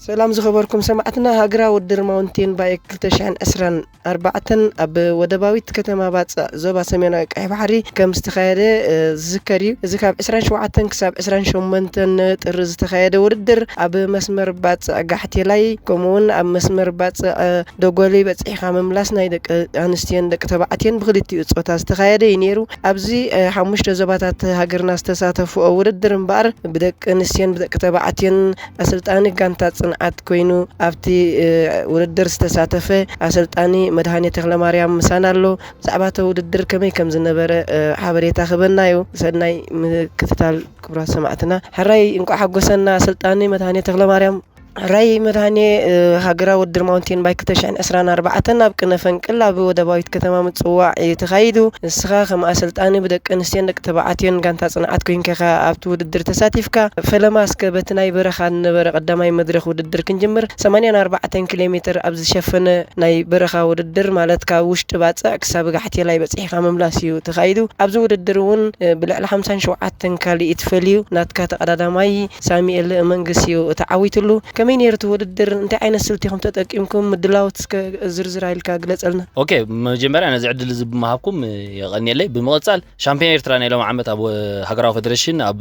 ሰላም ዝኸበርኩም ሰማዕትና፣ ሃገራዊ ውድድር ማውንቴን ባይክ ክልተ ሽሕን ዕስራን ኣርባዕተን ኣብ ወደባዊት ከተማ ባጽዕ ዞባ ሰሜናዊ ቀይሕ ባሕሪ ከም ዝተኻየደ፣ እ፣ ዝዝከር እዩ። እዚ ካብ ዕስራን ሸውዓተን ክሳብ ዕስራን ሸሞንተን ጥሪ ዝተኻየደ ውድድር ኣብ መስመር ባጽዕ ጋሕቴላይ ከምኡ እውን ኣብ መስመር ባጽዕ፣ እ፣ ደጎሊ በጺሕካ ምምላስ ናይ ደቂ ኣንስትዮን ደቂ ተባዕትዮን ብክልቲኡ ጾታ ዝተኻየደ እዩ ነይሩ። ኣብዚ፣ እ፣ ሓሙሽተ ዞባታት ሃገርና ዝተሳተፍኦ ውድድር እምበኣር ብደቂ ኣንስትዮን ብደቂ ተባዕትዮን ኣሰልጣኒ ጋንታ ጽንዓት ኮይኑ ኣብቲ፣ እ፣ ውድድር ዝተሳተፈ ኣሰልጣኒ መድሃኔ ተኽለማርያም ምሳና ኣሎ። ብዛዕባ እቲ ውድድር ከመይ ከም ዝነበረ፣ እ፣ ሓበሬታ ክህበና እዩ። ሰናይ ምክትታል ክቡራት ሰማዕትና። ሕራይ እንቋዕ ሓጎሰና ኣሰልጣኒ መድሃኔ ተኽለማርያም። ሕራይ መድሃኔ፣ እ፣ ሃገራዊ ውድድር ማውንቴን ባይክ ክልተ ሽሕን ዕስራን ኣርባዕተን ኣብ ቅነ ፈንቅል ኣብ ወደባዊት ከተማ ምጽዋዕ እዩ ተኻይዱ። ንስኻ ከም ኣሰልጣኒ ብደቂ ኣንስትዮን ደቂ ተባዕትዮን ጋንታ ጽንዓት ኮይንካ ኢኻ ኣብቲ ውድድር ተሳቲፍካ። ፈለማ እስከ በቲ ናይ በረኻ ዝነበረ ቀዳማይ መድረኽ ውድድር ክንጅምር። ሰማንያን ኣርባዕተን ኪሎ ሜትር ኣብ ዝሸፈነ ናይ በረኻ ውድድር፣ ማለት ካብ ውሽጢ ባጽዕ ክሳብ ጋሕቴላይ በጺሕካ ምምላስ እዩ ተኻይዱ። ኣብዚ ውድድር እውን፣ እ፣ ብልዕሊ ሓምሳን ሸውዓተን ካልኢት ፈልዩ ናትካ ተቐዳዳማይ ሳሙኤል መንግስ እዩ ተዓዊትሉ። ከመይ ነይሩ እቲ ውድድር? እንታይ ዓይነት ስልቲ ኢኹም ተጠቂምኩም? ምድላዎት እስከ ዝርዝር ኢልካ ግለጸልና። ኦኬ፣ መጀመርያ ነዚ ዕድል እዚ ብምሃብኩም የቐንየለይ። ብምቕጻል ሻምፒዮን ኤርትራ ናይ ሎም ዓመት ኣብ ሃገራዊ ፌደሬሽን ኣብ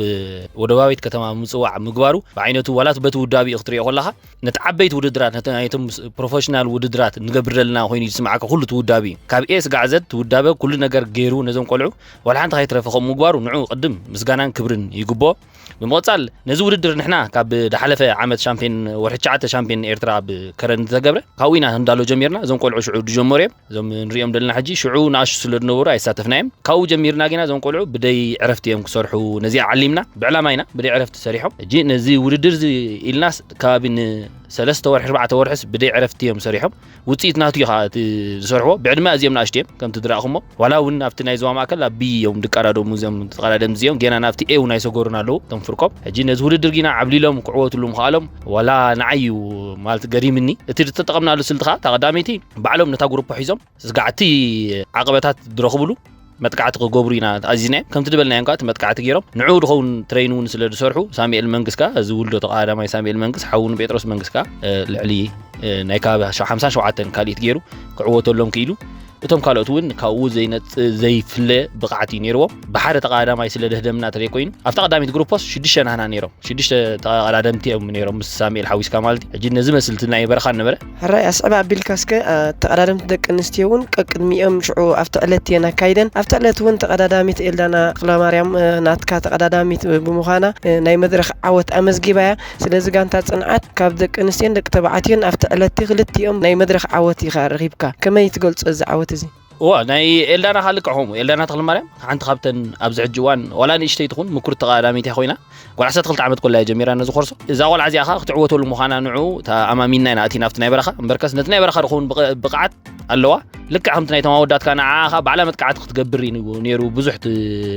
ወደባዊት ከተማ ምጽዋዕ ምግባሩ ብዓይነቱ ዋላ በቲ ውዳቢኡ ክትሪኦ ከለኻ ነቲ ዓበይቲ ውድድራት፣ ነቲ ናይቶም ፕሮፌሽናል ውድድራት ንገብር ዘለና ኮይኑ ዝስምዓካ ኩሉ እቲ ውዳቢ እዩ። ካብ ኤ ስጋዕ ዘድ እቲ ውዳበ ኩሉ ነገር ገይሩ ነዞም ቆልዑ ዋላ ሓንቲ ከይትረፈ ከምኡ ምግባሩ ንዑ ቅድም ምስጋናን ክብርን ይግብኦ። ብምቕጻል ነዚ ውድድር ንሕና ካብ ዳሓለፈ ዓመት ሻምፒዮን ወርሒ ትሽዓተ ሻምፒዮን ኤርትራ ኣብ ከረን ዝተገብረ ካብኡ ኢና እንዳሎ ጀሚርና። እዞም ቆልዑ ሽዑ ዝጀመሩ እዮም። እዞም ንሪኦም ዘለና ሕጂ ሽዑ ንኣሽቱ ስለ ዝነበሩ ኣይሳተፍናዮም። ካብኡ ጀሚርና ጌና እዞም ቆልዑ ብደይ ዕረፍቲ እዮም ክሰርሑ ነዚኣ ዓሊምና። ብዕላማ ኢና ብደይ ዕረፍቲ ሰሪሖም። ሕጂ ነዚ ውድድር እዚ ኢልናስ ከባቢ ንሰለስተ ወርሒ ኣርባዕተ ወርሕስ ብደይ ዕረፍቲ እዮም ሰሪሖም። ውጽኢት ናቱ እዩ ኸዓ እቲ ዝሰርሕዎ። ብዕድመ ኣዝዮም ንኣሽቱ እዮም ከምቲ ዝረኣኹሞ። ዋላ እውን ኣብቲ ናይ ዞባ ማእከል ኣብ ቢ እዮም ዝቀዳደሙ እዚኦም ተቐዳደምቲ እዚኦም። ጌና ናብቲ ኤ እውን ኣይሰገሩን ኣለዉ እቶም ፍርቆም። ሕጂ ነዚ ውድድር ጊና ዓብሊሎም ክዕወትሉ ምኽኣሎም ዋላ ንዓይ እዩ ማለት ገሪምኒ። እቲ ዝተጠቐምናሉ ስልቲ ኸዓ እታ ቀዳመይቲ ባዕሎም ነታ ግሩፖ ሒዞም ስጋዕቲ ዓቐበታት ዝረኽብሉ መጥቃዕቲ ክገብሩ ኢና ኣዚዝናዮም። ከምቲ ዝበልናዮም ከዓ እቲ መጥቃዕቲ ገይሮም ንዕኡ ዝኸውን ትሬን እውን ስለ ዝሰርሑ ሳሙኤል መንግስ ከዓ እዚ ውልዶ ተቐዳዳማይ ሳሙኤል መንግስ ሓዉ ንጴጥሮስ መንግስ ከዓ፣ እ፣ ልዕሊ፣ እ፣ ናይ ከባቢ ሓምሳን ሸውዓተን ካልኢት ገይሩ ክዕወተሎም ክኢሉ። እቶም ካልኦት እውን ካብኡ ዘይነጽ-፣ ዘይፍለ ብቕዓት እዩ ነይርዎም። ብሓደ ተቐዳዳማይ ስለ ደህደምና ተለይ ኮይኑ ኣብታ ቀዳሚት ግሩፖስ ሽዱሽተ ናህና ነይሮም። ሽዱሽተ ተቐዳደምቲ እዮም ነይሮም ምስ ሳሙኤል ሓዊስካ ማለት እዩ። ሕጂ ነዚ መስልቲ ናይ በረኻ ነበረ። ሕራይ ኣስዕብ ኣቢልካ እስከ፣ እ፣ ተቐዳደምቲ ደቂ ኣንስትዮ እውን ቀቅድሚኦም ሽዑ ኣብቲ ዕለት እየን ኣካይደን። ኣብቲ ዕለት እውን ተቐዳዳሚት ኤልዳና ተኽለማርያም፣ እ፣ ናትካ ተቐዳዳሚት ብምዃና፣ እ፣ ናይ መድረኽ ዓወት ኣመዝጊባ እያ። ስለዚ ጋንታ ጽንዓት ካብ ደቂ ኣንስትዮን ደቂ ተባዕትዮን ኣብቲ ዕለት እቲ ክልቲኦም ናይ መድረኽ ዓወት ኢኻ ረኺብካ። ከመይ ትገልጾ እዚ ዓወት እዚ? እዋ፣ ናይ ኤልዳና ኸዓ ልክዕ ከምኡ። ኤልዳና ተኽለማርያም ሓንቲ ካብተን ኣብዚ ሕጂ እዋን ዋላ ንእሽተይ ትኹን ምኩርቲ ተቐዳዳሚት እያ ኮይና። ጓል ዓሰርተ ክልተ ዓመት ኮላ እያ ጀሚራ ነዚ ኮርሶ። እዛ ቆልዓ እዚኣ ኸዓ ክትዕወተሉ ምዃና ንዑ ተኣማሚንና ኢና ኣቲና ኣብቲ ናይ በረኻ። እምበርከስ ነቲ ናይ በረኻ ዝኸውን ብቕ-፣ ብቕዓት ኣለዋ። ልክዕ ከምቲ ናይቶም ኣወዳት ከኣ ንዓኣ ኸኣ ባዕላ መጥቃዕቲ ክትገብር እዩ ነይሩ ብዙሕ እቲ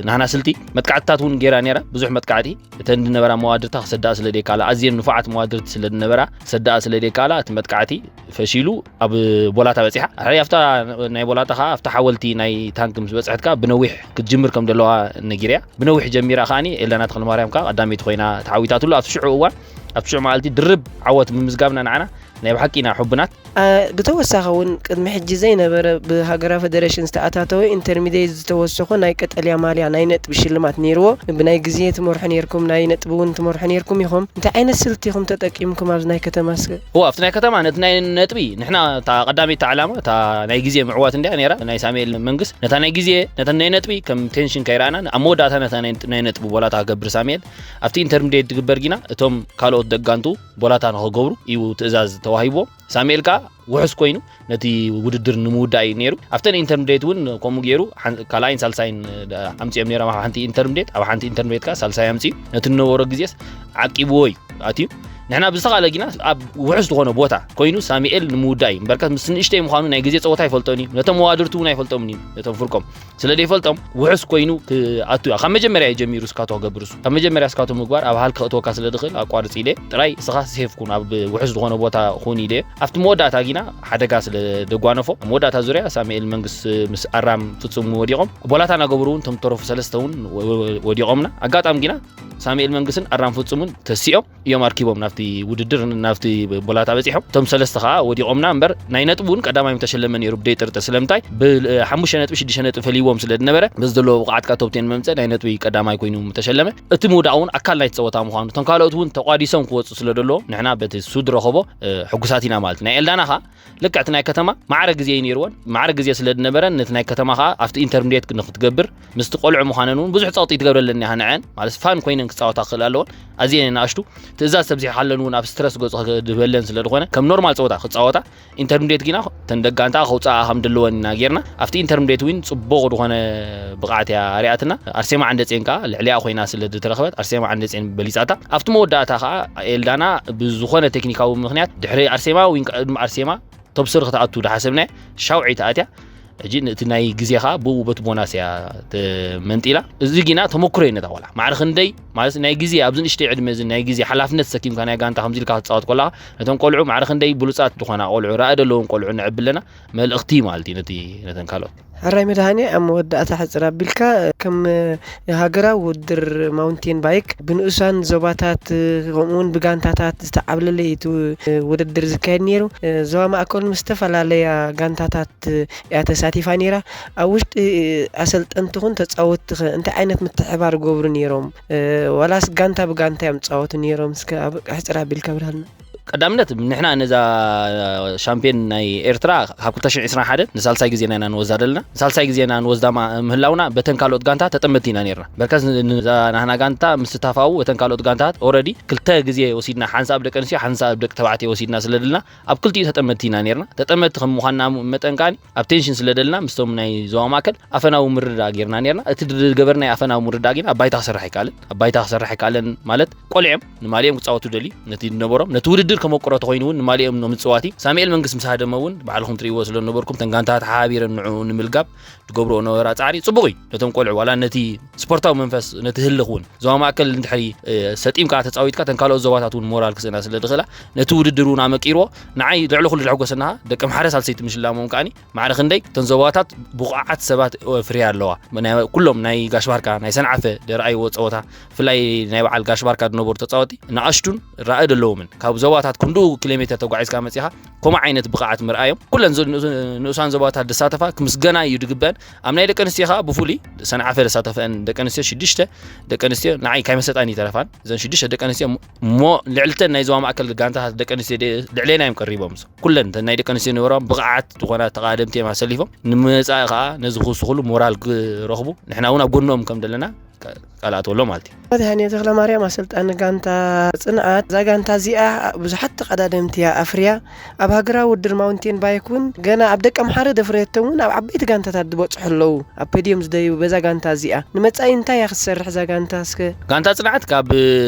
ናህና ስልቲ። መጥቃዕትታት እውን ገይራ ነይራ፣ ብዙሕ መጥቃዕቲ። እተን ዝነበራ መዋድርታ ክሰድኣ ስለ ደይከኣላ፣ ኣዝየን ንፉዓት መዋድርቲ ስለ ዝነበራ፣ ክሰድኣ ስለ ደይከኣላ፣ እቲ መጥቃዕቲ ፈሺሉ ኣብ ቦላታ በጺሓ። ሕራይ ኣብታ ናይ ቦላታ ኸኣ ኣብታ ሓወልቲ ናይ ታንክ ምስ በጽሐት ከኣ ብነዊሕ ክትጅምር ከም ዘለዋ ነጊረያ። ብነዊሕ ጀሚራ ከኣኒ ኤልዳና ተኽለማርያም ከኣ ቀዳመይቲ ኮይና ተዓዊታትሉ። ኣብቲ ሽዑ እዋን፣ ኣብቲ ሽዑ መዓልቲ ድርብ ዓወት ምምዝጋብና ንዓና ናይ ብሓቂ ኢና ሕቡናት። አ፣ ብተወሳኺ እውን ቅድሚ ሕጂ ዘይነበረ ብሃገራዊ ፌደሬሽን ዝተኣታተወ ኢንተርሚዲየት ዝተወሰኾ ናይ ቀጠልያ ማልያ ናይ ነጥቢ ሽልማት ነይርዎ። ብናይ ግዜ ትመርሑ ነይርኩም፣ ናይ ነጥቢ እውን ትመርሑ ነይርኩም ኢኹም። እንታይ ዓይነት ስልቲ ኢኹም ተጠቂምኩም ኣብዚ ናይ ከተማ እስከ? እዋ፣ ኣብቲ ናይ ከተማ ነቲ ናይ ነጥቢ ንሕና እታ ቀዳመይቲ ዕላማ እታ ናይ ግዜ ምዕዋት እንድያ ነይራ፣ ናይ ሳሙኤል መንግስ። ነታ ናይ ግዜ፣ ነታ ናይ ነጥቢ ከም ቴንሽን ከይረኣና ኣብ መወዳእታ ነታ ናይ፣ ናይ ነጥቢ ቦላታ ክገብር ሳሙኤል ኣብቲ ኢንተርሚዲየት ዝግበር ጊና እቶም ካልኦት ደጋንቱ ቦላታ ንኽገብሩ እዩ ትእዛዝ ተዋሂብዎም። ሳሙኤል ከኣ ውሑስ ኮይኑ ነቲ ውድድር ንምውዳእ እዩ ነይሩ። ኣብተን ኢንተርሚዲየት እውን ከምኡ ገይሩ ሓን-፣ ካልኣይን ሳልሳይን፣ እ፣ ኣምጺኦም ነይሮም። ኣብ ሓንቲ ኢንተርሚዲየት፣ ኣብ ሓንቲ ኢንተርሚዲየት ከኣ ሳልሳይ ኣምጺኡ። ነቲ ዝነበሮ ግዜስ ዓቂብዎ እዩ ኣትዩ። ንሕና ብዝተኻእለ ጊና ኣብ ውሑስ ዝኾነ ቦታ ኮይኑ ሳሙኤል ንምውዳእ እዩ። እምበርከስ ምስ ንእሽተይ ምዃኑ ናይ ግዜ ጸወታ ኣይፈልጦን እዩ። ነቶም መዋድርቱ እውን ኣይፈልጦምን እዩ፣ ነቶም ፍርቆም። ስለ ዘይፈልጦም ውሑስ ኮይኑ ክኣቱ እዩ። ካብ መጀመርያ እዩ ጀሚሩ ስካቶ ክገብር እሱ። ካብ መጀመርያ ስካቶ ምግባር ኣብ ሃልክ ከእትወካ ስለ ዝኽእል ኣቋርጽ ኢለ ጥራይ እስኻ ሴፍ ኩን፣ ኣብ ውሑስ ዝኾነ ቦታ ኩን ኢለ። ኣብቲ መወዳእታ ጊና ሓደጋ ስለ ደጓነፎ፣ ኣብ መወዳእታ ዙርያ ሳሙኤል መንግስ ምስ ኣራም ፍጹም ወዲቖም። ቦላታ እናገበሩ እውን እቶም ተረፉ ሰለስተ እውን ወ-፣ ወ-፣ ወዲቖምና። ኣጋጣሚ ጊና ሳሙኤል መንግስን ኣራም ፍጹምን ተሲኦም እዮም ኣርኪቦምና። እቲ ውድድር ናብቲ ቦላታ በፂሖም። እቶም ሰለስተ ከዓ ወዲቖምና እምበር ናይ ነጥቢ እውን ቀዳማይ ምተሸለመ ነይሩ ብደይ ጥርጥር። ስለምንታይ? ብሓሙሽተ ነጥቢ ሽዱሽተ ነጥቢ ፈልይዎም ስለ ዝነበረ፣ በዚ ዘለዎ ብቕዓት ከዓ ቶፕ ቴን መምፀ ናይ ነጥቢ ቀዳማይ ኮይኑ ምተሸለመ። እቲ ምውዳቕ እውን ኣካል ናይ ፀወታ ምዃኑ፣ እቶም ካልኦት እውን ተቋዲሶም ክወፁ ስለ ደለዎም ንሕና በቲ ሱድ ረኸቦ ሕጉሳት ኢና ማለት እዩ። ናይ ኤልዳና ከዓ ልክዕ እቲ ናይ ከተማ ማዕረ ግዜ እዩ ነይርወን። ማዕረ ግዜ ስለ ዝነበረን ነቲ ናይ ከተማ ከዓ ኣብቲ ኢንተርሚዲየት ንክትገብር ምስቲ ቆልዑ ምዃነን እውን ብዙሕ ፀቕጢ ትገብረለን እያ ንዐን። ማለት ፋን ኮይነን ክፃወታ ክኽእል ኣለወን። ኣዝየን ንኣሽቱ ትእዛዝ ተብዚሕካለን እውን ኣብ ስትረስ ገፁ ክድህበለን ስለ ዝኾነ ከም ኖርማል ፀወታ ክፃወታ ኢንተርሚዲየት ጊና ተን ደጋንታ ከውፅኣ ከም ድልወን ኢና ጌርና። ኣብቲ ኢንተርሚዲየት እውን ፅቡቕ ዝኾነ ብቕዓት እያ ኣርያትና። ኣርሴማ ዓንደፅን ከዓ ልዕሊኣ ኮይና ስለ ዝተረኽበት ኣርሴማ ዓንደፅን በሊፃታ። ኣብቲ መወዳእታ ከዓ ኤልዳና ብዝኾነ ቴክኒካዊ ምክንያት ድሕሪ ኣርሴማ ወይ ቅድሚ ኣርሴማ ቶፕ ስሪ ክትኣቱ ድሓሰብናያ ሻውዒ ተኣትያ። ሕጂ ነቲ ናይ ግዜ ከዓ ብኡ በቲ ቦናስ እያ ተመንጢላ። እዚ ጊና ተመክሮ እዩ ነታ ቆልዓ። ማዕረ ክንደይ ማለት ናይ ግዜ ኣብዚ ንእሽተይ ዕድመ እዚ ናይ ግዜ ሓላፍነት ተሰኪምካ ናይ ጋንታ ከምዚ ኢልካ ክትፃወት ከለኻ ነቶም ቆልዑ ማዕረ ክንደይ ብሉፃት ዝኾና ቆልዑ ራእይ ዘለዎም ቆልዑ ንዕብ ኣለና መልእኽቲ ማለት እዩ ነቲ ነተን ካልኦት። ሕራይ መድሃኔ፣ ኣብ መወዳእታ ሕፅር ኣቢልካ ከም ሃገራዊ ውድድር ማውንቴን ባይክ ብንኡሳን ዞባታት ከምኡውን ብጋንታታት ዝተዓብለለ እዩ እቲ ውድድር ዝካየድ ነይሩ። ዞባ ማእከል ምስ ዝተፈላለያ ጋንታታት እያ ተሳቲፋ ነይራ። ኣብ ውሽጢ ኣሰልጠንትኹን ተጻወትትኸ እንታይ ዓይነት ምትሕባር ይገብሩ ነይሮም? ዋላስ ጋንታ ብጋንታ እዮም ዝጻወቱ ነይሮም? እስከ ኣብ ሕጽር ኣቢልካ ኣብርሃልና። ቀዳምነት ንሕና ነዛ ሻምፒዮን ናይ ኤርትራ ካብ ክልተ ሽሕን ዕስራን ሓደን ንሳልሳይ ግዜና ኢና ንወስዳ ዘለና። ንሳልሳይ ግዜና ንወስዳ ማ-፣ ምህላውና በተን ካልኦት ጋንታ ተጠመድቲ ኢና ነይርና። በርከስ ን-፣ ንዛ ናህና ጋንታ ምስታፋው እተን ካልኦት ጋንታት ኦረዲ ክልተ ግዜ ወሲድና፣ ሓንሳእ ኣብ ደቂ ኣንስትዮ፣ ሓንሳእ ኣብ ደቂ ተባዕትዮ ወሲድና ስለ ድልና ኣብ ክልቲኡ ተጠመድቲ ኢና ነይርና። ተጠመድቲ ከም ምዃንና መጠን ከኣኒ ኣብ ቴንሽን ስለ ደልና ምስቶም ናይ ዞባ ማእከል ኣፈናዊ ምርድዳእ ጌርና ነይርና። እቲ ዝገበርናዮ ኣፈናዊ ምርድዳእ ግን ኣብ ባይታ ክሰርሕ ኣይከኣልን። ኣብ ባይታ ክሰርሕ ኣይከኣልን ማለት ቆልዑ እዮም፣ ንማሊኦም ክጻወቱ ደልዩ ነቲ ዝነበሮም፣ ነቲ ውድድር ከመቁሮ ተኾይኑ እውን ንማሊኦም ነው ምጽዋቲ። ሳሙኤል መንግስት ምስ ሃደመ እውን ባዕልኹም ትርእይዎ ስለ ዝነበርኩም እተን ጋንታታት ሓቢረን ንዕኡ ንምልጋብ ዝገብርኦ ነበራ ጻዕሪ ጽቡቕ እዩ። ነቶም ቆልዑ ዋላ ነቲ ስፖርታዊ መንፈስ ነቲ ህልኽ እውን ዞባ ማእከል እንድሕሪ፣ እ፣ ሰጢምካ ተጻዊትካ እተን ካልኦት ዞባታት እውን ሞራል ክስእና ስለ ዝኽእላ ነቲ ውድድር እውን ኣመቂርዎ። ንዓይ ልዕሊ ኩሉ ዘሐጎሰና ደቂ ኣምሓረ ሳልሰይቲ ምሽላሞም ከኣኒ ማዕረ ክንደይ እተን ዞባታት ብቑዓት ሰባት ፍርያ ኣለዋ። ናይ፣ ኩሎም ናይ ጋሽ ባርካ፣ ናይ ሰንዓፈ ደረኣይዎ ጸወታ፣ ብፍላይ ናይ በዓል ጋሽ ባርካ ዝነበሩ ተጻወቲ ንኣሽቱን ራኢ ዘለዎምን ካብ ዞባታት ክንድኡ ኪሎ ሜትር ተጓዒዝካ መጺኻ ከምኡ ዓይነት ብቕዓት ምርኣዮም ኩለን ዞ-፣ ንኡስ-፣ ንኡሳን ዞባታት ዝሳተፋ ክምስገና እዩ ዝግበአን። ኣብ ናይ ደቂ ኣንስትዮ ኸኣ ብፍሉይ ሰንዓፈ ዝሳተፈአን ደቂ ኣንስትዮ ሽዱሽተ ደቂ ኣንስትዮ ንዓይ ካይመሰጣን ይተረፋን። እዘን ሽዱሽተ ደቂ ኣንስትዮ እሞ ልዕልተን ናይ ዞባ ማእከል ጋንታታት ደቂ ኣንስትዮ ደ-፣ ልዕሌና እዮም ቀሪቦም። ኩለን እተን ናይ ደቂ ኣንስትዮ ነበሮም ብቕዓት ዝኾና ተቓደምቲ እዮም ኣሰሊፎም። ንመጻኢ ኸኣ ነዚ ክውስኹሉ ሞራል ክረኽቡ ንሕና እውን ኣብ ጎኖም ከም ዘለና ቃ-፣ ቃል ኣትወሎም ማለት እዩ። መድሃኔ ተኽለማርያም ኣሰልጣኒ ጋንታ ጽንዓት፣ እዛ ጋንታ እዚኣ ብዙሓት ተቐዳደምቲ እያ ኣፍርያ። ኣብ ሃገራዊ ውድድር ማውንቴን ባይክ እውን ገና ኣብ ደቂ ኣምሓረ ዘፍረየቶም እውን ኣብ ዓበይቲ ጋንታታት ዝበጽሑ ኣለዉ። ኣብ ፖድዮም ዝደዩ በዛ ጋንታ እዚኣ ንመጻኢ እንታይ እያ ክትሰርሕ እዛ ጋንታ እስከ? ጋንታ ጽንዓት ካብ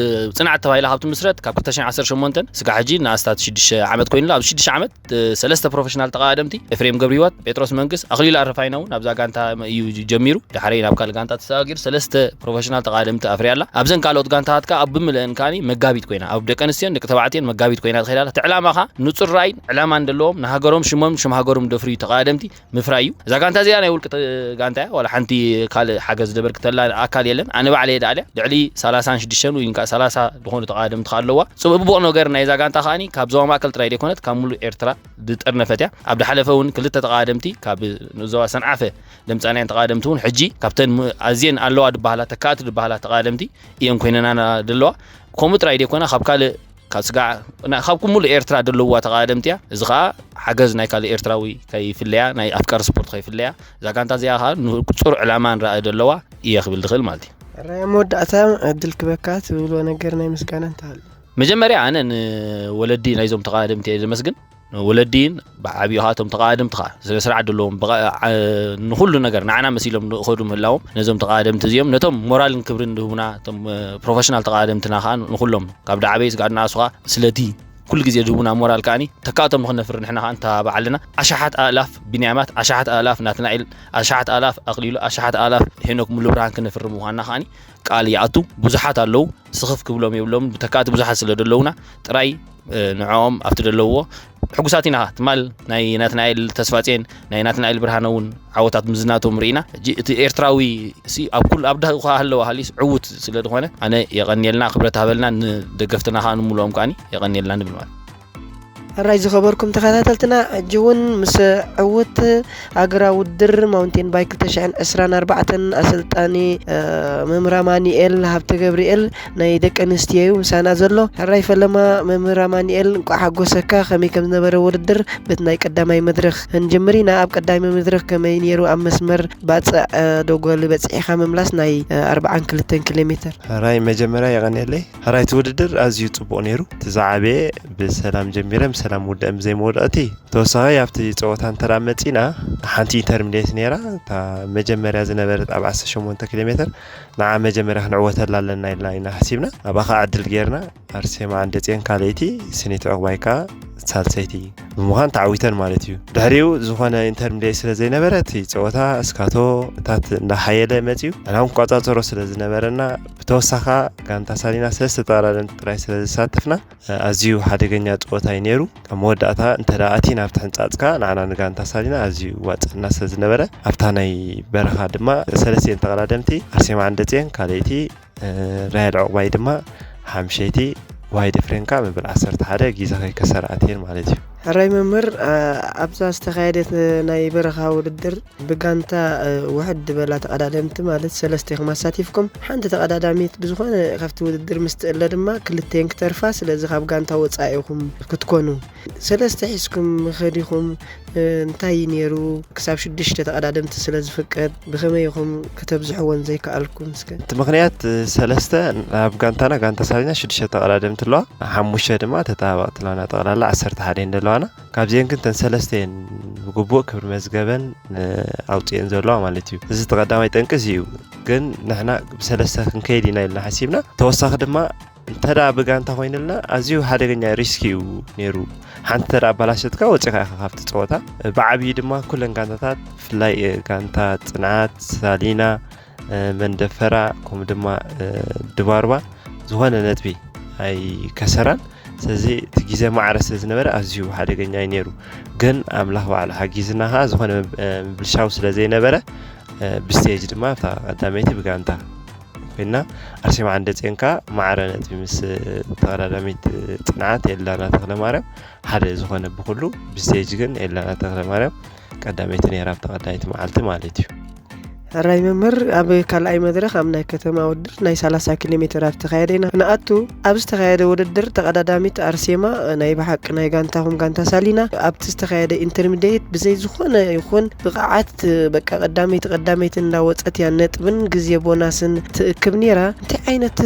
ጽንዓት ተባሂላ ካብ ትምስረት ካብ ክልተ ሽሕን ዓሰርተ ሸሞንተን ስጋዕ ሕጂ ንኣስታት ሽዱሽተ ዓመት ኮይኑላ። ኣብ ሽዱሽተ ዓመት፣ እ፣ ሰለስተ ፕሮፌሽናል ተቐዳደምቲ ኤፍሬም ገብረህይወት፣ ጴጥሮስ መንግስ፣ ኣኽሊሉ ኣረፋይነ እውን ኣብዛ ጋንታ እዩ ጀሚሩ። ድሓረይ ናብ ካልእ ጋንታ ተሰጋጊሩ ሰለስተ ፕሮፌሽናል ተቐዳደምቲ ኣፍርያ ኣላ። ኣብዘን ካልኦት ጋንታታት ከኣ ኣብ ብምልአን ከኣ መጋቢት ኮይና ኣብ ደቂ ኣንስትዮን ደቂ ተባዕትዮን መጋቢት ኮይና ትኸይድ ኣላ። እቲ ዕላማ ከኣ ንጹር ራእይን ዕላማን ዘለዎም ንሃገሮም ሽሞም ሽም ሃገሮም ደፍርዩ ተቐዳደምቲ ምፍራይ እዩ። እዛ ጋንታ እዚኣ ናይ ውልቂ ተ-፣ ጋንታ እያ። ዋላ ሓንቲ ካልእ ሓገዝ ዘበርክተላ ኣካል የለን። ኣነ ባዕለየ ደኣ ልዕሊ ሰላሳን ሽዱሽተን ወይ ከዓ ሰላሳ ዝኾኑ ተቐዳደምቲ ከኣ ኣለዋ። ጽቡቕ ነገር ናይዛ ጋንታ ከኣኒ ካብ ዞባ ማእከል ጥራይ ዘይኮነት ካብ ሙሉእ ኤርትራ ዝጠርነፈት እያ። ኣብ ዝሓለፈ እውን ክልተ ተቐዳደምቲ ካብ ዞባ ሰንዓፈ ዘምጻእናየን ተቐዳደምቲ እውን ሕጂ ካብተን ም-፣ ኣዝየን ኣለዋ ዝበሃላ ተካእቲ ዝበሃላ ተቐዳደምቲ እየን ኮይነናና ዘለዋ። ከምኡ ጥራይ ዘይኮነ ካብ ካልእ ካብ ስጋዕ ና-፣ ካብ ኩምሉ ኤርትራ ዘለዋ ተቐዳደምቲ እያ። እዚ ኸኣ ሓገዝ ናይ ካልእ ኤርትራዊ ከይፍለያ፣ ናይ ኣፍቃሪ ስፖርት ከይፍለያ፣ እዛ ጋንታ እዚኣ ኸኣ ንጹር ዕላማን ራእይ ዘለዋ እየ ክብል ዝኽእል ማለት እዩ። ሕራይ ኣብ መወዳእታ ዕድል ክበካ ትብሎ ነገር ናይ ምስጋና እንተሃልዩ? መጀመርያ ኣነ ንወለዲ ናይዞም ተቐዳደምቲ እየ ዘመስግን። ንወለዲን ብዓቢኡ ኸኣ እቶም ተቐዳደምቲ ኸኣ ስነ ስርዓት ዘለዎም ብቐ-፣ ዓ-፣ ንኹሉ ነገር ንዓና መሲሎም ንኸዱ ምህላዎም ነዞም ተቐዳደምቲ እዚኦም ነቶም ሞራልን ክብርን ዝህቡና እቶም፣ እ፣ ፕሮፌሽናል ተቐዳደምትና ኸኣ ንኹሎም ካብ ዳዕበይ ስጋዕ ንኣሱ ኸኣ ስለቲ ኩሉ ግዜ ዝህቡና ሞራል ከኣኒ ተካእቶም ንኽነፍር ንሕና ኸኣ ንተባባዕ ኣለና። ኣሽሓት ኣእላፍ ቢንያማት፣ ኣሽሓት ኣእላፍ ናትናኤል፣ ኣሽሓት ኣእላፍ ኣኽሊሉ፣ ኣሽሓት ኣእላፍ ሄኖክ ሙሉብርሃን ክነፍሪ ምዃንና ከኣኒ ቃል ይኣቱ። ብዙሓት ኣለዉ፣ ስኽፍ ክብሎም የብሎም። ብተካእቲ ብዙሓት ስለ ዘለዉና ጥራይ፣ እ፣ ንዕኦም ኣብቲ ዘለውዎ ሕጉሳት ኢና። ትማል ናይ ናትናኤል ተስፋጼን ናይ ናትናኤል ብርሃነ እውን ዓወታት ምዝናቶም ርኢና። ሕጂ እቲ ኤርትራዊ ሲ ኣብ ኩሉ ኣብ ዳህኡ ከ ሃለወ ሃሊስ ዕዉት ስለ ዝኾነ ኣነ የቐንየልና፣ ክብረት ሃበልና፣ ንደገፍትና ከኣ ንምልኦም ከኣኒ የቐንየልና ንብል ማለት። ሕራይ ዝኸበርኩም ተኸታተልትና፣ ሕጂ እውን ምስ ዕዉት ሃገራዊ ውድድር ማውንቴን ባይክ ክልተ ሽሕን ዕስራን ኣርባዕተን ኣሰልጣኒ፣ እ፣ መምህር ኣማኑኤል ሃብተ ገብርኤል ናይ ደቂ ኣንስትዮ እዩ ምሳና ዘሎ። ሕራይ ፈለማ መምህር ኣማኑኤል፣ እንቋዕ ሓጎሰካ። ከመይ ከም ዝነበረ ውድድር በቲ ናይ ቀዳማይ መድረኽ ክንጅምር ኢና። ኣብ ቀዳማይ መድረኽ ከመይ ነይሩ? ኣብ መስመር ባጽዕ፣ እ፣ ዶጎል በጺሕኻ ምምላስ ናይ፣ እ፣ ኣርብዓን ክልተን ኪሎ ሜተር። ሕራይ መጀመርያ የቐንየለይ። ሕራይ እቲ ውድድር ኣዝዩ ጽቡቕ ነይሩ። እቲ ዝዓበየ ብሰላም ጀሚረ ብሰላም ውድእ ብዘይ መውዳእቲ። ተወሳኺ ኣብቲ ጸወታ እንተ ደኣ መጺና፣ ሓንቲ ኢንተርሚዲየት ነይራ። እታ መጀመርያ ዝነበረት ኣብ ዓሰርተ ሸሞንተ ኪሎ ሜተር፣ ንዓ መጀመርያ ክንዕወተላ ኣለና ኢልና ኢና ሓሲብና። ኣብኣ ኸኣ ዕድል ጌርና። ኣርሴማ ዓንደጼን ካልኣይቲ፣ ስኒት ዕቑባይ ከኣ ሳልሰይቲ ብምዃን ተዓዊተን ማለት እዩ። ድሕሪኡ ዝኾነ ኢንተርሚዲየት ስለ ዘይነበረ፣ እቲ ጸወታ እስካቶ እታት እንዳሓየለ መጺኡ። ንሕና እውን ክቆጻጸሮ ስለ ዝነበረና፣ ብተወሳኺ ጋንታ ሳሊና ሰለስተ ተቐዳደምቲ ጥራይ ስለ ዘሳተፍና፣ ኣዝዩ ሓደገኛ ጸወታ እዩ ነይሩ። ኣብ መወዳእታ እንተ ደኣ ኣቲና ኣብቲ ሕንጻጽካ፣ ንዓና ንጋንታ ሳሊና ኣዝዩ ዋጽኣና ስለ ዝነበረ፣ ኣብታ ናይ በረኻ ድማ ሰለስቲኤን ተቐዳደምቲ፣ ኣርሴማ ዓንደጼን ካልኣይቲ፣ እ፣ ራሄል ዕቑባይ ድማ ሓምሸይቲ፣ ዋይደ ፍሬንካ መበል ዓሰርተ ሓደ ግዜ ከይከሰራ ኣትየን ማለት እዩ። ሕራይ መምህር፣ ኣ-፣ ኣብዛ ዝተኻየደት ናይ በረኻ ውድድር ብጋንታ፣ እ፣ ውሕድ ዝበላ ተቐዳደምቲ ማለት ሰለስተ ኢኹም ኣሳቲፍኩም። ሓንቲ ተቐዳዳሚት ብዝኾነ ካብቲ ውድድር ምስ ትእለ ድማ ክልቴን ክተርፋ፣ ስለዚ ካብ ጋንታ ወጻኢ ኢኹም ክትኮኑ። ሰለስተ ሒዝኩም ከዲኹም፣ እ፣ እንታይ እዩ ነይሩ? ክሳብ ሽዱሽተ ተቐዳደምቲ ስለ ዝፍቀድ ብኸመይ ኢኹም ከተብዝሕወን ዘይከኣልኩም እስከ? እቲ ምኽንያት፣ እ፣ ሰለስተ ኣብ ጋንታና፣ ጋንታ ሳሊና ሽዱሽተ ተቐዳደምቲ ኣለዋ፣ ሓሙሽተ ድማ ተጣባቕቲ ኣለዋና፣ ጠቕላላ ዓሰርተ ሓደ እየን ዘለዋና። ካብዚአን ግን እተን ሰለስተ እየን ብግቡእ ክብሪ መዝገበን፣ እ፣ ኣውፂአን ዘለዋ ማለት እዩ። እዚ እቲ ቀዳማይ ጠንቂ እዚ እዩ። ግን ንሕና ብሰለስተ ክንከይድ ኢና ኢልና ሓሲብና። ተወሳኺ ድማ እንተ ደኣ ብጋንታ ኮይንልና ኣዝዩ ሓደገኛ ሪስክ እዩ ነይሩ። ሓንቲ እንተ ደኣ ኣባላሸትካ ወፂኻ ኢኻ ካብቲ ፀወታ። ብዓብዪ ድማ ኩለን ጋንታታት ብፍላይ፣ እ፣ ጋንታ ጽንዓት፣ ሳሊና፣ እ፣ መንደፈራ ከምኡ ድማ፣ እ፣ ድባርባ ዝኾነ ነጥቢ ኣይከሰራን። ስለዚ እቲ ግዜ ማዕረ ስለ ዝነበረ ኣዝዩ ሓደገኛ እዩ ነይሩ። ግን ኣምላኽ ባዕሉ ሓጊዝና ከኣ ዝኾነ፣ እ፣ ምብልሻው ስለ ዘይነበረ፣ እ፣ ብስቴጅ ድማ ኣብታ ቀዳመይቲ ብጋንታ ኮይና፣ ኣርሴማ ዓንደጼን ከኣ ማዕረ ነጥቢ ምስ ተቐዳዳሚት ጽንዓት ኤልዳና ተኽለማርያም ሓደ ዝኾነ ብኹሉ፣ ብስቴጅ ግን ኤልዳና ተኽለማርያም ቀዳመይቲ ነይራ ኣብታ ቀዳመይቲ መዓልቲ ማለት እዩ። ሕራይ መምህር፣ ኣብ ካልኣይ መድረኽ ኣብ ናይ ከተማ ውድድር ናይ ሰላሳ ኪሎ ሜትር ኣብ ዝተኻየደ ኢና ንኣቱ። ኣብ ዝተኻየደ ውድድር ተቐዳዳሚት ኣርሴማ ናይ ብሓቂ ናይ ጋንታኹም ጋንታ ሳሊና ኣብቲ ዝተኻየደ ኢንተርሚዲየት ብዘይ ዝኾነ ይኹን ብቕዓት፣ በቃ፣ ቀዳመይቲ ቀዳመይቲ እንዳወጸት እያ ነጥብን ግዜ ቦናስን ትእክብ ነይራ። እንታይ ዓይነት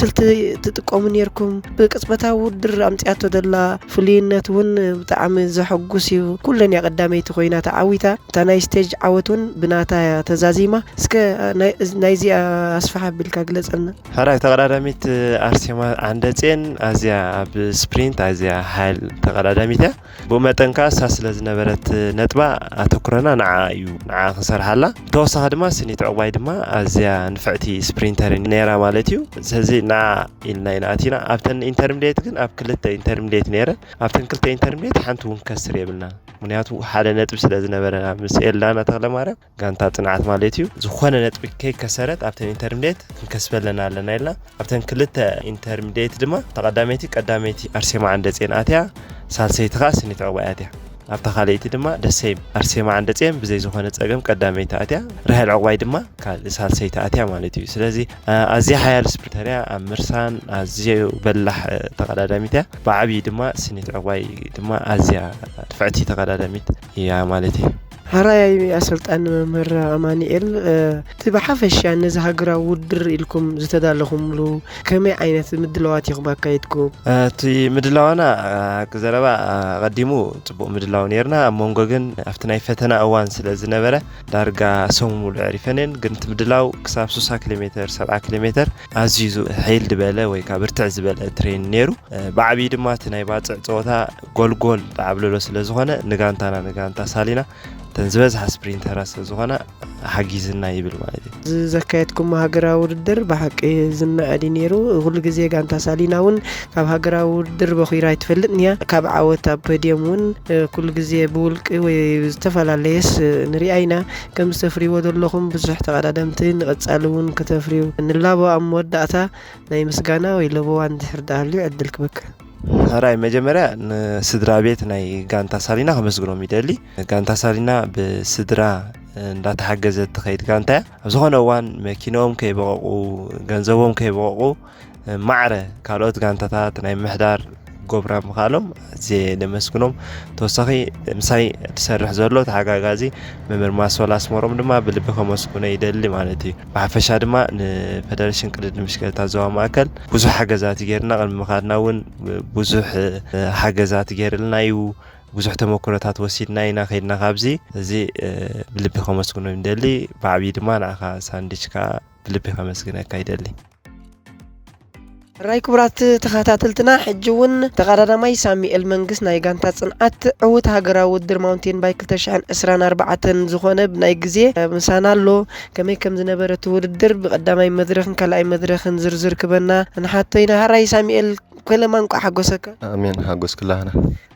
ስልቲ ትጥቀሙ ነይርኩም? ብቅጽበታዊ ውድድር ኣምጺኣቶ ዘላ ፍሉይነት እውን ብጣዕሚ ዘሐጉስ እዩ። ኩለን እያ ቀዳመይቲ ኮይና ተዓዊታ። እታ ናይ ስቴጅ ዓወት እውን ብናታ እያ ተዛዚማ። እስከ ናይ-፣ ናይዚኣ ኣስፍሕ ኣቢልካ ግለጸልና። ሕራይ ተቐዳዳሚት ኣርሴማ ዓንደጼን ኣዝያ ኣብ ስፕሪንት ኣዝያ ሓያል ተቐዳዳሚት እያ። ብኡ መጠን ከኣ እሳ ስለ ዝነበረት ነጥባ ኣተኩረና ንዓ እዩ፣ ንዓ ክንሰርሓላ። ብተወሳኺ ድማ ስኒት ዕቑባይ ድማ ኣዝያ ንፍዕቲ ስፕሪንተር ነይራ ማለት እዩ። ስለዚ ንዓ ኢልና ኢና ኣቲና። ኣብተን ኢንተርሚዲየት ግን ኣብ ክልተ ኢንተርሚዲየት ነይረን። ኣብተን ክልተ ኢንተርሚዲየት ሓንቲ እውን ከስር የብልና። ምክንያቱ ሓደ ነጥቢ ስለ ዝነበረና ምስ ኤልዳና ተኽለማርያም ጋንታ ጽንዓት ማለት እዩ። ዝኾነ ነጥቢ ከይከሰረት ኣብተን ኢንተርሚዲየት ክንከስበለና ኣለና ኢልና። ኣብተን ክልተ ኢንተርሚዲየት ድማ ተቐዳመይቲ ቀዳመይቲ ኣርሴማ ዓንደጼን ኣትያ፣ ሳልሰይቲ ከኣ ስኒት ዕቑባይ ኣትያ። ኣብታ ካልኣይቲ ድማ ደሴም ኣርሴማ ዓንደጼን ብዘይ ዝኾነ ጸገም ቀዳመይቲ ኣትያ፣ ራሄል ዕቑባይ ድማ ካልእ ሳልሰይቲ ኣትያ ማለት እዩ። ስለዚ፣ ኣ-፣ ኣዝያ ሓያል ስፕሪንተር እያ። ኣብ ምርሳን ኣዝዩ በላሕ፣ እ፣ ተቐዳዳሚት እያ። ብዓብዪ ድማ ስኒት ዕቑባይ ድማ ኣዝያ ድፍዕቲ ተቐዳዳሚት እያ ማለት እዩ። ሕራይ ኣሰልጣኒ መምህር ኣማኑኤል፣ እ፣ እቲ ብሓፈሻ ነዚ ሃገራዊ ውድድር ኢልኩም ዝተዳለኹምሉ ከመይ ዓይነት ምድላዋት ኢኹም ኣካይድኩም? እ፣ እቲ ምድላዋና፣ እ፣ ሓቂ ዘረባ፣ እ፣ ኣቐዲሙ ጽቡቕ ምድላው ነይርና። ኣብ መንጎ ግን ኣብቲ ናይ ፈተና እዋን ስለ ዝነበረ ዳርጋ ሰሙን ሙሉእ ኣዕሪፈን እየን። ግን እቲ ምድላው ክሳብ ስሳ ኪሎ ሜተር፣ ሰብዓ ኪሎ ሜተር ኣዝዩ ዝ-፣ ሕይል ዝበለ ወይ ከኣ ብርትዕ ዝበለ ትሬን ነይሩ። እ፣ ብዓብዪ ድማ እቲ ናይ ባጽዕ ጸወታ ጎልጎል ተዓብለሎ ስለ ዝኾነ ንጋንታና፣ ንጋንታ ሳሊና እተን ዝበዝሓ ስፕሪንተራት ስለ ዝኾና ሓጊዝና ይብል ማለት እዩ። እዚ ዘካየድኩሞ ሃገራዊ ውድድር ብሓቂ ዝነኣድ እዩ ነይሩ። ኩሉ ግዜ ጋንታ ሳሊና እውን ካብ ሃገራዊ ውድድር በኺራ ኣይትፈልጥን እያ። ካብ ዓወት ኣብ ፖድየም እውን ኩሉ ግዜ ብውልቂ ወይ ዝተፈላለየስ ንሪኣ ኢና። ከም ዝተፍርይዎ ዘለኹም ብዙሕ ተቐዳደምቲ ንቐጻሊ እውን ክተፍርዩ ንላቦ። ኣብ መወዳእታ ናይ ምስጋና ወይ ለበዋ እንድሕር ደኣ ሃልዩ ዕድል ክበካ። ሕራይ መጀመርያ ንስድራ ቤት ናይ ጋንታ ሳሊና ከመስግኖም ይደሊ። ጋንታ ሳሊና ብስድራ እንዳተሓገዘት ትኸይድ ጋንታ እያ። ኣብ ዝኾነ እዋን መኪኖም ከይበቐቑ፣ ገንዘቦም ከይበቐቑ፣ ማዕረ ካልኦት ጋንታታት ናይ ምሕዳር ጎብራ ምኻሎም ኣዝየ ደመስግኖም። ተወሳኺ ምሳይ ዝሰርሕ ዘሎ ተሓጋጋዚ መምህር ማሶላ ኣስመሮም ድማ ብልቢ ከመስግኖ ይደሊ ማለት እዩ። ብሓፈሻ ድማ ንፈደረሽን ቅድድም ብሽክለታ ዞባ ማእከል ብዙሕ ሓገዛት ጌርና፣ ቅድሚ ምኻድና እውን ብዙሕ ሓገዛት ጌርልና እዩ። ብዙሕ ተመክሮታት ወሲድና ኢና ከይድና ካብዚ። እዚ ብልቢ ከመስግኖ ይደሊ። ብዓብዪ ድማ ንዓኻ ሳንድች ከዓ ብልቢ ከመስግነካ ይደሊ። ራይ ክቡራት ተኸታተልትና፣ ሕጂ እውን ተቐዳዳማይ ሳሚኤል መንግስ ናይ ጋንታ ጽንዓት ዕውት ሃገራዊ ውድድር ማውንቴን ባይክ ክልተ ሽሕን ዕስራን ኣርባዕተን ዝኾነ ብናይ ግዜ ምሳና ኣሎ። ከመይ ከም ዝነበረ እቲ ውድድር ብቐዳማይ መድረኽን ካልኣይ መድረኽን ዝርዝር ክበና ንሓቶ ኢና። ራይ ሳሚኤል፣ ፈለማ እንቋዕ ሓጎሰካ። ኣሜን፣ ሓጎስክላህና።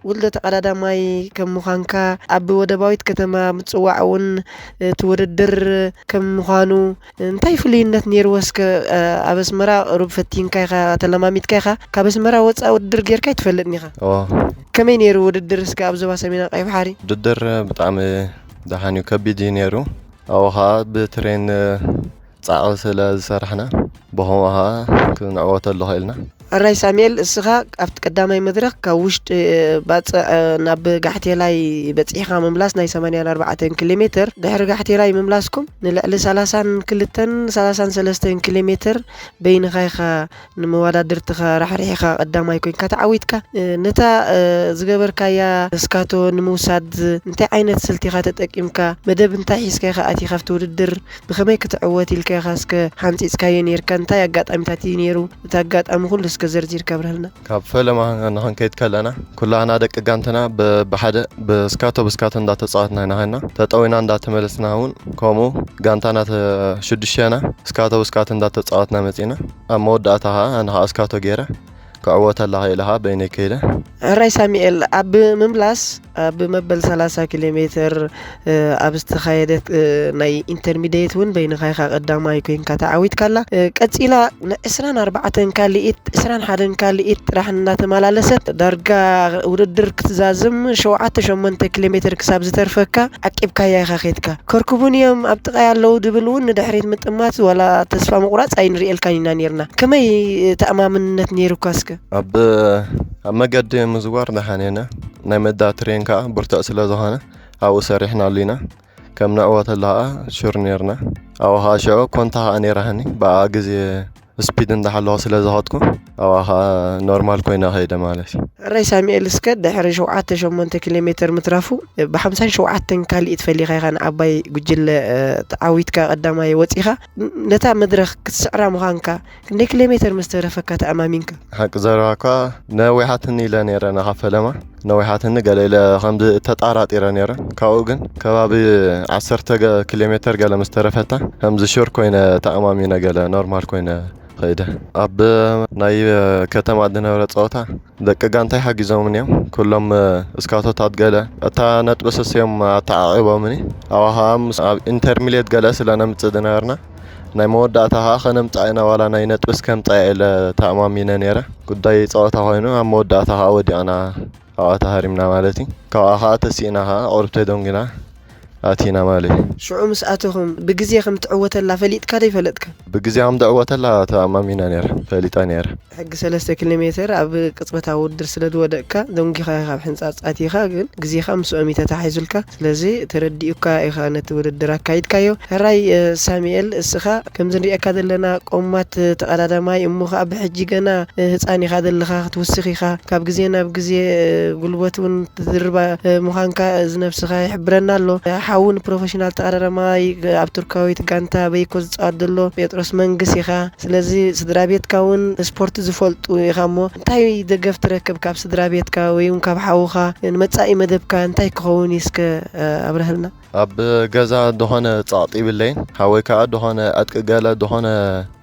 ውልደ ተቐዳዳማይ ከም ምዃንካ፣ ኣብ ወደባዊት ከተማ ምጽዋዕ እውን እቲ ውድድር ከም ምዃኑ እንታይ ፍሉይነት ነይርዎ? እስከ ኣብ ኣስመራ ቁሩብ ፈቲንካ ኢኻ፣ ተለማሚድካ ኢኻ። ካብ ኣስመራ ወጻኢ ውድድር ጌርካ ኣይትፈልጥን ኢኻ። እዎ። ከመይ ነይሩ ውድድር እስከ ኣብ ዞባ ሰሜናዊ ቀይሕ ባሕሪ? ውድድር ብጣዕሚ ደሓን እዩ፣ ከቢድ እዩ ነይሩ። ኣብኡ ኸዓ ብትሬን ጻዕቒ ስለ ዝሰራሕና፣ ብኸምኡ ኸዓ ክንዕወተሉ ኽኢልና። ሕራይ ሳሙኤል፣ እስኻ ኣብቲ ቀዳማይ መድረኽ ካብ ውሽጢ ባጽዕ ናብ ጋሕቴላይ በጺሕኻ ምምላስ ናይ ሰማንያን ኣርባዕተን ኪሎ ሜትር፣ ድሕሪ ጋሕቴላይ ምምላስኩም ንልዕሊ ሰላሳን ክልተን ሰላሳን ሰለስተን ኪሎ ሜትር በይንኻ ኢኻ ንመወዳድርትኻ ራሕሪሕኻ ቀዳማይ ኮይንካ ተዓዊትካ። ነታ ዝገበርካያ እስካቶ ንምውሳድ እንታይ ዓይነት ስልቲ ኢኻ ተጠቂምካ? መደብ እንታይ ሒዝካ ኢኻ ኣቲኻ ኣብቲ ውድድር? ብኸመይ ክትዕወት ኢልካ ኢኻ እስከ ሓንጺጽካዮ ኔርካ? እንታይ ኣጋጣሚታት እዩ ኔሩ? እቲ ኣጋጣሚ ኩሉ እስከ ዘርዚርካ ኣብርሃልና። ካብ ፈለማ ንኽንከይድ ከለና፣ ኩላህና ደቂ ጋንትና ብ-፣ ብሓደ ብስካቶ ብስካቶ እንዳተጻወትና ኢና ኸድና። ተጠዊና እንዳተመለስና እውን ከምኡ፣ ጋንታና ተ-፣ ሽዱሽተና ስካቶ ብስካቶ እንዳተጻወትና መጺና። ኣብ መወዳእታ ኸዓ ኣነ ኸዓ ስካቶ ገይረ ክዕወተላ ኽኢለ ኸዓ በይነይ ከይደ። ሕራይ ሳሙኤል፣ ኣብ ምምላስ ኣብ መበል ሰላሳ ኪሎ ሜትር ኣብ ዝተኻየደት ናይ ኢንተርሚድየት እውን በይንኻ ኢኻ ቀዳማይ ኮይንካ ተዓዊትካላ። ቀጺላ ንዕስራን ኣርባዕተን ካልኢት፣ ዕስራን ሓደን ካልኢት ጥራሕ እናተመላለሰት ዳርጋ ውድድር ክትዛዝም ሸውዓተ ሸሞንተ ኪሎ ሜትር ክሳብ ዝተርፈካ ዓቂብካያ ኢኻ ኸይድካ። ከርክቡኒ እዮም ኣብ ጥቓይ ኣለዉ ድብል እውን ንድሕሪት ምጥማት ዋላ ተስፋ ምቑራጽ ኣይንርእየልካን ኢና ኔርና። ከመይ ተኣማምነት ኔሩካ እስከ? ኣብ፣ ኣብ መገዲ ምዝዋር ደሓን እየ። ናይ መዳ ትሬን ከኣ ብርቱዕ ስለ ዝኾነ ኣብኡ ሰሪሕናሉ ኢና። ከም ንዕወተሉ ከኣ ሹር ኔርና። ኣብኡ ከኣ ሽዑ ኮንታ ከኣ ኔራትኒ። ብኣ ግዜ ስፒድ እንዳሓለኹ ስለ ዝኸድኩ ኣብኣ ከኣ ኖርማል ኮይነ ከይደ ማለት እዩ። ሕራይ ሳሙኤል፣ እስከ ድሕሪ ሸውዓተ ሸሞንተ ኪሎ ሜትር ምትራፉ ብሓምሳን ሸውዓተን ካልኢት ፈሊኻ ኢኻ ንዓባይ ጉጅለ ተዓዊትካ ቀዳማይ ወጺኻ። ነታ መድረኽ ክትስዕራ ምዃንካ ክንደይ ኪሎ ሜትር ምስ ተረፈካ ተኣማሚንካ? ሓቂ ዘረባ እኳ ነዊሓትኒ ኢለ ነይረ፣ ንኻ ፈለማ ነዊሓትኒ ገለ ኢለ ከምዚ ተጣራጢረ ነይረ። ካብኡ ግን ከባቢ ዓሰርተ ገ-፣ ኪሎ ሜትር ገለ ምስ ተረፈታ ከምዚ ሹር ኮይነ ተኣማሚነ፣ ገለ ኖርማል ኮይነ ኸይደ። ኣብ ናይ ከተማ ዝነበረ ጸወታ ደቂ ጋንታይ ሓጊዞምኒ እዮም። ኩሎም እስካቶታት ገለ እታ ነጥቢ ሰስዮም ኣተዓቒቦምኒ። ኣብኣ ኸኣ ምስ፣ ኣብ ኢንተርሚሌት ገለ ስለ ነምጽእ ዝነበርና ናይ መወዳእታ ኸኣ ከነምጽኣ ኢና፣ ዋላ ናይ ነጥቢ እስከምጽኣ ኢለ ተኣማሚነ ነይረ። ጉዳይ ጸወታ ኮይኑ ኣብ መወዳእታ ኸኣ ወዲቕና፣ ኣብኣ ተሃሪምና ማለት እዩ። ካብኣ ኸኣ ተሲእና ኸኣ ቁሩብ ተደንጒና ኣቲና ማለት እዩ። ሽዑ ምስ ኣተኹም ብግዜ ከም ትዕወተላ ፈሊጥካ ዶ ይፈለጥካ? ብግዜ ከም ትዕወተላ ተኣማሚነ ነይረ፣ ፈሊጠ ነይረ። ሕጊ ሰለስተ ኪሎ ሜትር ኣብ ቅጽበታዊ ውድድር ስለ ዝወደቅካ፣ ደንጒኻ ኢኻ ኣብ ሕንጻጽ ኣቲኻ፣ ግን ግዜኻ ምስኦም እዩ ተታሒዙልካ። ስለዚ ተረዲኡካ ኢኻ ነቲ ውድድር ኣካይድካዮ። ሕራይ፣ እ፣ ሳሙኤል፣ እስኻ ከምዚ ንሪኤካ ዘለና ቆማት ተቐዳዳማይ፣ እሞ ኸኣ ብሕጂ ገና፣ እ፣ ህጻን ኢኻ ዘለኻ፣ ክትውስኽ ኢኻ። ካብ ግዜ ናብ ግዜ፣ እ፣ ጉልበት እውን ትድርባ፣ እ፣ ምዃንካ እዚ ነብስኻ ይሕብረና ኣሎ። እውን ፕሮፌሽናል ተቐዳዳማይ ኣብ ቱርካዊት ጋንታ በይኮ ዝፃወት ዘሎ ጴጥሮስ መንግስ ኢኻ። ስለዚ ስድራ ቤትካ እውን ስፖርት ዝፈልጡ ኢኻ እሞ እንታይ ደገፍ ትረክብ ካብ ስድራ ቤትካ ወይ እውን ካብ ሓውኻ? ንመጻኢ መደብካ እንታይ ክኸውን እዩ እስከ ኣብርህልና። ኣብ ገዛ ዝኾነ ጸቕጢ ይብለይን፣ ሓወይ ከኣ ዝኾነ ዕጥቂ ገለ ዝኾነ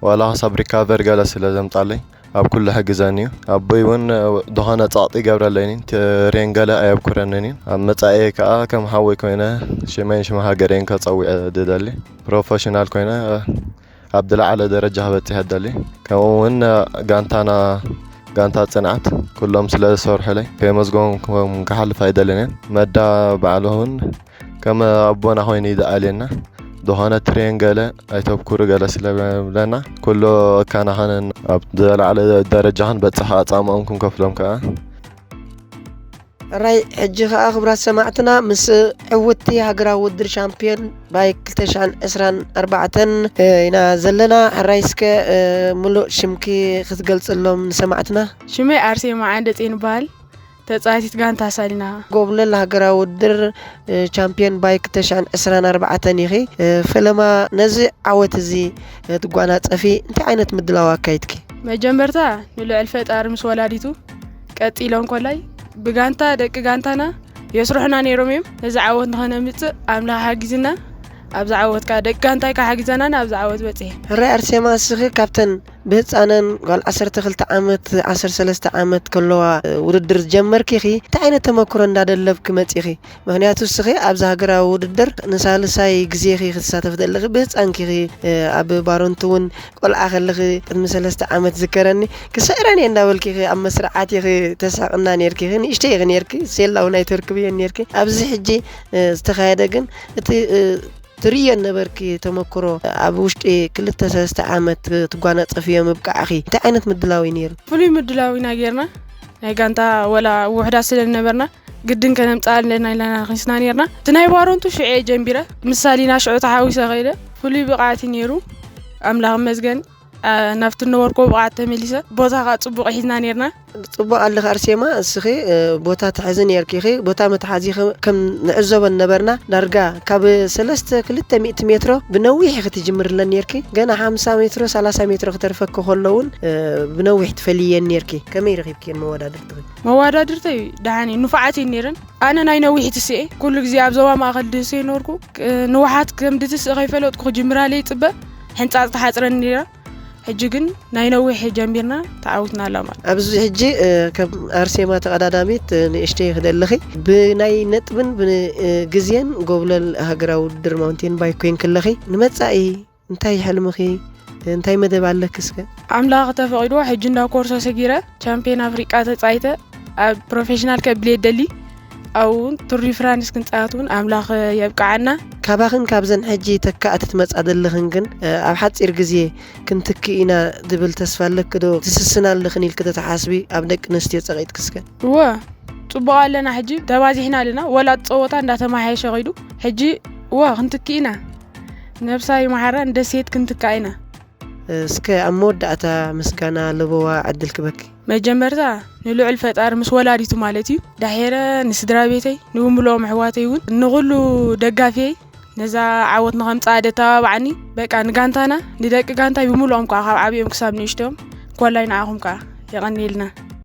ዋላ ክሳብ ሪካቨር ገለ ስለ ዘምጻለይ ኣብ ኩሉ ሕግዘኒ እዩ። ኣቦይ እውን ዝኾነ ጸቕጢ ይገብረለይን፣ ትሬን ገለ ኣየብኩረንን እዩ። ኣብ መጻኢ ከኣ ከም ሓወይ ኮይነ ሽመይን ሽም ሃገረይን ከጸውዕ ዝደሊ፣ ፕሮፌሽናል ኮይነ ኣብ ዝለዓለ ደረጃ ክበጽሕ እደሊ። ከምኡ እውን ጋንታና፣ ጋንታ ጽንዓት ኩሎም ስለ ዝሰርሑለይ ከየመስገንኩም ክሓልፍ ኣይደልን እየ። መዳ ባዕሉ እውን ከም ኣቦና ኮይኑ እዩ ዝኣልየና። ዝኾነ ትሬን ገለ ኣይተብኩሩ ገለ ስለ ዝብለና፣ ኩሉ ካና ኸነ ኣብ ዝለዓለ ደረጃ ክንበጽሕ ኣጻምኦም ክንከፍሎም ከኣ። ሕራይ፣ ሕጂ ኸኣ ክቡራት ሰማዕትና ምስ ዕውትቲ ሃገራዊ ውድድር ሻምፒዮን ባይ ክልተ ሽሕን ዕስራን ኣርባዕተን ኢና ዘለና። ሕራይ፣ እስከ ምሉእ ሽምኪ ክትገልጽሎም ንሰማዕትና። ሽመይ ኣርሴማ ዓንደጼን ይበሃል። ተጻዋቲት ጋንታ ሳሊና። ጎብለል ሃገራዊ ውድድር ቻምፒዮን ባይ ክልተ ሽሕን ዕስራን ኣርባዕተን ኢኺ። ፈለማ ነዚ ዓወት እዚ ትጓናጸፊ እንታይ ዓይነት ምድላው ኣካይድኪ? መጀመርታ ንልዑል ፈጣሪ ምስ ወላዲቱ፣ ቀጺሎም ኮላይ ብጋንታ ደቂ ጋንታና የስርሑና ነይሮም እዮም። ነዚ ዓወት ንኸነምጽእ ኣምላኽ ሓጊዝና፣ ኣብዚ ዓወት ከኣ ደቂ ጋንታይ ከኣ ሓጊዘናን ኣብዚ ዓወት በጺሐ። ሕራይ ኣርሴማ፣ እስኺ ካብተን ብህጻነን ጓል ዓሰርተ ክልተ ዓመት፣ ዓሰርተ ሰለስተ ዓመት ከለዋ ውድድር ዝጀመርኪ ኢኺ፣ እንታይ ዓይነት ተመክሮ እንዳደለብኪ መጺኺ? ምኽንያቱ እስኺ ኣብዚ ሃገራዊ ውድድር ንሳልሳይ ግዜኺ ክትሳተፊ ዘለኺ፣ ብህጻንኪ ኢኺ፣ ኣብ ባሮንቱ እውን ቆልዓ ከለኺ ቅድሚ ሰለስተ ዓመት ዝከረኒ፣ ክስዕረን እየ እንዳበልኪ ኢኺ ኣብ መስርዓት ኢኺ ተሳቕና ነይርኪ ኢኺ፣ ንእሽተይ ኢኺ ነይርኪ፣ ሴላ እውን ኣይተርክብዮን ነይርኪ። ኣብዚ ሕጂ ዝተኻየደ ግን እቲ ትርእዮ ነበርኪ ተመክሮ ኣብ ውሽጢ ክልተ ሰለስተ ዓመት ትጓናጸፍዮ ምብቃዕኺ እንታይ ዓይነት ምድላው እዩ ነይሩ? ፍሉይ ምድላው ኢና ጌርና። ናይ ጋንታ ወላ ውሑዳት ስለ ዝነበርና ግድን ከነምጽኣ ኣለና ኢልና ኺስና ኔርና። እቲ ናይ ባሮንቱ ሽዑ እየ ጀምቢረ። ምሳሊና ሽዑ ተሓዊሰ ኸይደ። ፍሉይ ብቕዓት እዩ ነይሩ። ኣምላኽ ይመስገን። ኣ፣ ናብቲ ነበርኩዎ ብቕዓት ተመሊሰ። ቦታ ኸኣ ጽቡቕ ሒዝና ኔርና። ጽቡቕ ኣለኺ ኣርሴማ፣ እስኺ፣ እ፣ ቦታ ትሕዚ ኔርኪ ኢኺ። ቦታ መትሓዚ ኸ-፣ ከም ንዕዘቦ ነበርና፣ ዳርጋ ካብ ሰለስተ ክልተ ሚእቲ ሜትሮ ብነዊሕ ኢኺ ትጅምርለን ኔርኪ። ገና ሓምሳ ሜትሮ፣ ሰላሳ ሜትሮ ክተርፈኪ ከሎ እውን፣ እ፣ ብነዊሕ ትፈልየን ኔርኪ። ከመይ ረኺብክየን መወዳድርትኺ? መወዳድርተይ ደሓን እዩ፣ ንፉዓት እየን ኔረን። ኣነ ናይ ነዊሕ ትስእ እየ። ኩሉ ግዜ ኣብ ዞባ ማእከል ድህስእ ነበርኩ። ክ-፣ ንውሓት ከም ድትስእ ከይፈለጥኩ ክጅምራለይ ይጽበ። ሕንጻጽ ትሓጽረኒ ነይራ። ሕጂ ግን ናይ ነዊሕ ጀሚርና ተዓዊትና ኣላ ማለት። ኣብዚ ሕጂ፣ እ፣ ከም ኣርሴማ ተቐዳዳሚት፣ እ፣ ንእሽተይ ክደለኺ ብናይ ነጥብን ብ-፣ እ፣ ግዜን ጎብለል ሃገራዊ ውድድር ማውንቴን ባይክ ኮይንኪ ኣለኺ። ንመጻኢ እንታይ ሕልምኺ? እንታይ መደብ ኣለኪ እስከ? ኣምላኽ ተፈቒድዎ ሕጂ እንዳ ኮርሶ ሰጊረ ቻምፒዮን ኣፍሪቃ ተጻይተ ኣብ ፕሮፌሽናል ከብል እየ ደሊ። ኣብኡ እውን ቱር ዲ ፍራንስ ክንጻወት እውን ኣምላኽ የብቅዓና። ካባኽን ካብዘን ሕጂ ተካእቲ ትመጻ ዘለኽን ግን፣ እ፣ ኣብ ሓጺር ግዜ ክንትክእ ኢና ዝብል ተስፋ ኣለኪ ዶ? ትስስና ኣለኽን ኢልኪ ዶ ትሓስቢ? ኣብ ደቂ ኣንስትዮ ጸቒጥኪ እስከ? እወ፣ ጽቡቕ ኣለና ሕጂ፣ ተባዚሕና ኣለና። ወላ እቲ ጸወታ እንዳተመሓየሸ ኸይዱ። ሕጂ፣ እወ፣ ክንትክእ ኢና። ነብሳ ይመሓራ፣ ንደሴት ክንትካእ ኢና። እስከ ኣብ መወዳእታ ምስጋና ለበዋ ዕድል ክበኪ። መጀመርታ ንልዑል ፈጣሪ ምስ ወላዲቱ ማለት እዩ። ዳሒረ ንስድራ ቤተይ፣ ንብምልኦም ኣሕዋተይ እውን፣ ንኹሉ ደጋፊየይ፣ ነዛ ዓወት ንኸምጽኣ ደተባብዓኒ፣ በቃ ንጋንታና፣ ንደቂ ጋንታይ ብምልኦም ከኣ ካብ ዓብዮም ክሳብ ንእሽቶም፣ ኮላይ ንዓኹም ከኣ የቐንየልና።